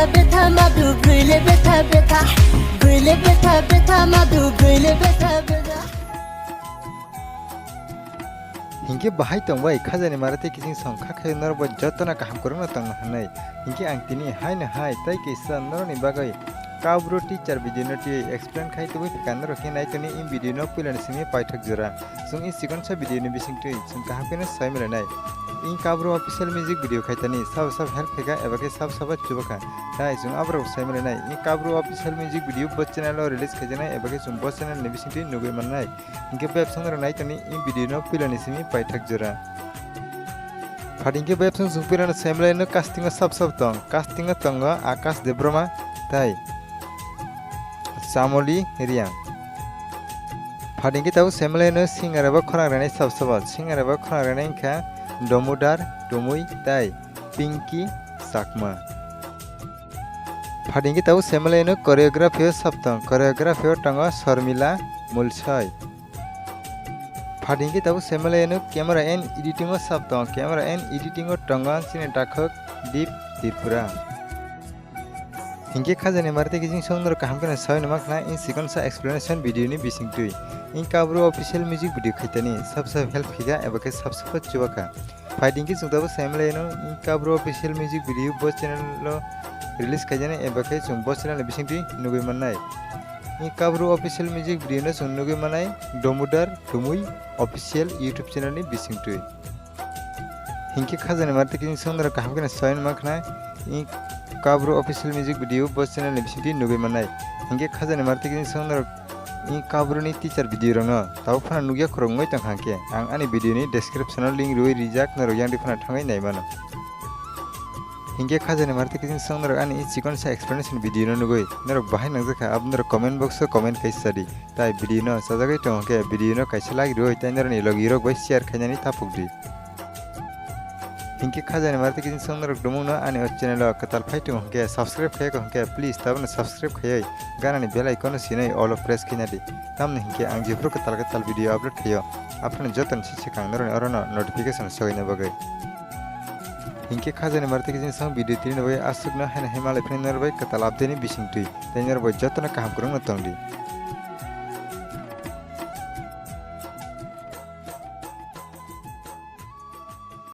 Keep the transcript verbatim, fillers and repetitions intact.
Betha madu gwile betha betha, gwile betha betha madu gwile betha betha. Hinkhe bahai tongbai khajani mara tei kiching song kha khe norok bai jotono kaham kwrwngno tongna hwnwi. Hinkhe ang tini haino hai tei kisa norokni bagwi Kabru teacher video no twi explain khai tubui phikha norok khe nai toni in video no puilani simi paithak jora. Chwng in sikonsa video ni bisingtwi chwng kaham kheno sai mwnai. In Kabru official music video khaitani sabo sabo help khaikha eba khe sabo sabo chubakha. Tai chwng aborok sai mwnai. In Kabru official music video bo channel o release khaijaknai eba khe chwng bo channel ni bisingtwi nugwi mannai. Hinkhe bebsong rok nai toni in video no puilani simi paithak jora. Phadingkhe bebsong chwng puilano sai mwnai no casting o sabo sabo tong. Casting o tongo Akash Debbarma tai Chamoli Reang. Phadingkhe tabuk sai mwnai no singer eba khorang rwnai sabo sabo. Singer eba khorang rwnai wngkha Domudar Tumui tai Pinky Chakma. Phadingkhe tabuk sai mwnai no choreography o sabo tong. Choreography o tongo Sormila Mulsoi. Phadingkhe tabuk sai mwnai no camera and editing o sabo tong. Camera and editing o tongo chini takhuk Deep Tripura. Hinkhe khajani mara tei kiching song norok kaham kheno sai no mankha in sikonsa explanation video ni bisingtwi. In Kabru official music video khaitani sabo sabo help khaikha eba khe sabo sabo chubakha. Phai hinkhe chwng tabuk sai mwnai no in Kabru official music video bo channel o release khaijaknai eba khe chwng bo channel ni bisingtwi nugwi mannai. In Kabru official music video no chwng nugwi mannai Domudar Tumui official YouTube channel ni bisingtwi. Hinkhe khajani mara tei kiching song norok kaham kheno sai no mankha in Kabru official music video bo channel ni bisingtwi nugwi mannai. Hinkhe khajani mara tei kiching song norok in Kabru ni teaser video rokno tabuk phano nugya khorok wngwi tongkha hinkhe ang ani video ni description o link rwi rijak norok yang di phano thangwi nai mano. Hinkhe khajani mara tei kiching song norok ani i chikonsa explanation video no nugwi norok bahai nangjakha abo norok comment box o comment khai sadi. Tai video no chajagwi tongo khe video no kaisa like rwi tei norokni logi rok bai share khainani tapuk di. Hinkhe khajani mara tei kiching song norok dumung no ani o channel o kwtal phai tongo hinkhe subscribe khaiya kho hinkhe please tabukno subscribe khaiwi ganani bell icon no sinai all o press khaina di. Tamni hinkhe ang jephuru kwtal kwtal video upload khaio aphano jotoni sisi kang norokni orono notification sogaina bagwi. Hinkhe khajani mara tei kiching song video tini bagwi aswkno haino hai malai phano norok bai kwtal update ni bisingtwi tei norok bai jotono kaham kwrwngno tongdi.